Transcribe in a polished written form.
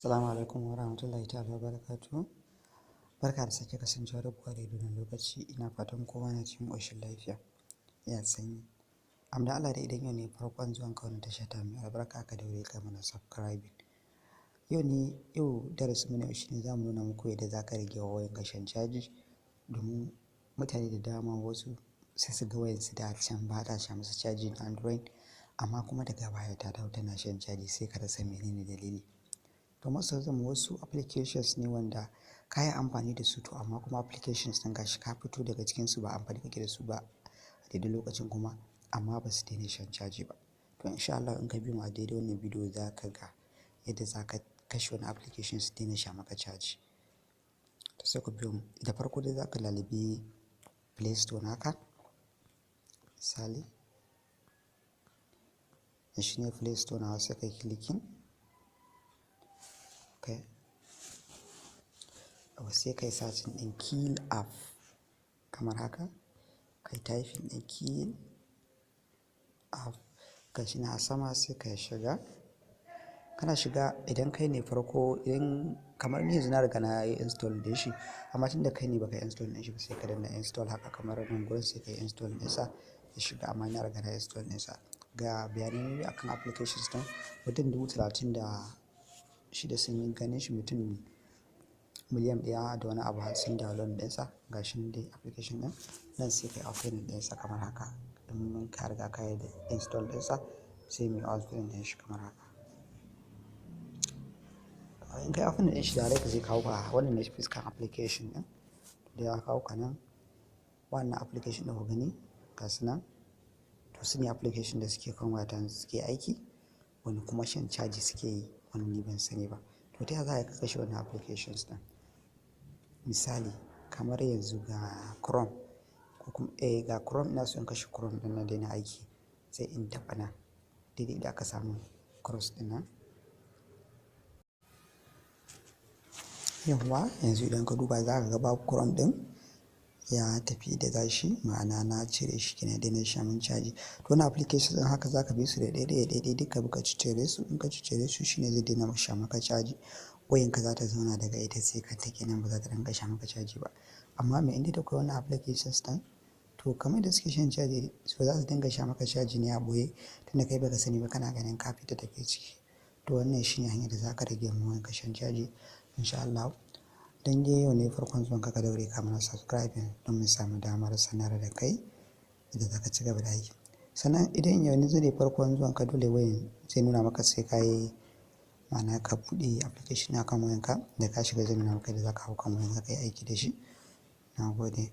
Assalamu alaikum wa rahmatullahi ta'ala wa barakatuhu. Barka da sake kasancewa da ku a daidai wannan lokaci. Ina fatan kowa na cikin ƙoshin lafiya. Ya sanyi. Am da Allah da idan yau ne farkon zuwan ka wannan tasha ta mai albarka, ka daure ka mana subscribing. Yau ne yau darasin mu na yau shine zamu nuna muku yadda za ka rage wa wayanka shan caji, domin mutane da dama wasu sai su ga wayansu da can ba ta sha musu caji na Android, amma kuma daga baya ta dawo tana shan caji, sai ka rasa menene dalili. To, most of them wasu applications ne wanda ka yi amfani da su, to amma kuma applications ɗin gashi ka fito daga cikinsu, ba amfani kake da su ba a daidai lokacin kuma, amma ba su daina shan caji ba. To, insha Allah in ka bi mu a daidai wannan bidiyo, za ka ga yadda za ka kashe wani application su daina sha maka caji. To, sai ku biyo mu. Da farko dai za ka lalubi Play Store naka. Misali, shi ne Play Store nawa, sai ka yi clicking. Okay. Sai ka yi searching ɗin Kill App kamar haka. Ka yi typing ɗin Kill App. Gashi nan a sama, sai ka shiga. Kana shiga, idan kai ne farko, idan kamar ni yanzu na riga na yi install ɗin shi, amma tunda kai ne baka install ɗin shi ba, sai ka danna install haka kamar nan gurin, sai ka yi install ɗinsa ya shiga, amma na riga na install ɗinsa. Ga bayanai akan applications ɗin: mutum 36,000 sun yi ganin shi, mutum miliyan 1 da wani abu sun download ɗinsa. Ga shi nan dai application ɗin nan, sai ka yi opening ɗinsa kamar haka. In ka riga ka yi install ɗinsa, sai mu yi opening ɗin shi kamar haka. In ka yi opening ɗin shi direct, zai kawo ka wannan ne fuskan application ɗin. Da ya kawo ka nan, wannan application ɗin ku gani ga su nan. To, su ne application da suke kan wayata suke aiki, wani kuma shan caji suke yi, wani ni ban sani ba. To, ta ya za ka kashe wannan applications ɗin? Misali, kamar yanzu ga Chrome ko kuma ga Chrome, ina so in kashe Chrome ɗin na daina aiki, sai in taɓa nan daidai da aka samu cross ɗin nan. Yauwa, yanzu idan ka duba za ka ga babu Chrome ɗin, ya tafi da gashi, ma'ana na cire shi kenan, daina sha min caji. To, wannan applications ɗin haka za ka bi su da ɗaya ɗaya ɗaya duka ka ciccire su. In ka ciccire su, shine zai daina sha maka caji. Wayanka za ta zauna daga ita sai kanta kenan, ba za ta dinga sha maka caji ba. Amma me inda da kwai wannan applications ɗin, to kamar da suke shan caji, so za su dinga sha maka caji ne a ɓoye, tunda kai baka sani ba, kana ganin ka fita daga ciki. To, wannan shine hanyar da za ka rage ma wayanka shan caji insha Allah. Dan dai yau ne farkon zuwan ka, ka daure ka mana subscribing don mu samu damar sanar da kai yadda za ka ci gaba da aiki. Sannan idan yanzu ne farkon zuwan ka, dole wayan zai nuna maka sai ka yi, ma'ana ka buɗe application akan wayanka. Da ka shiga, zai nuna maka yadda za ka hau kan wayanka ka yi aiki da shi. Na gode.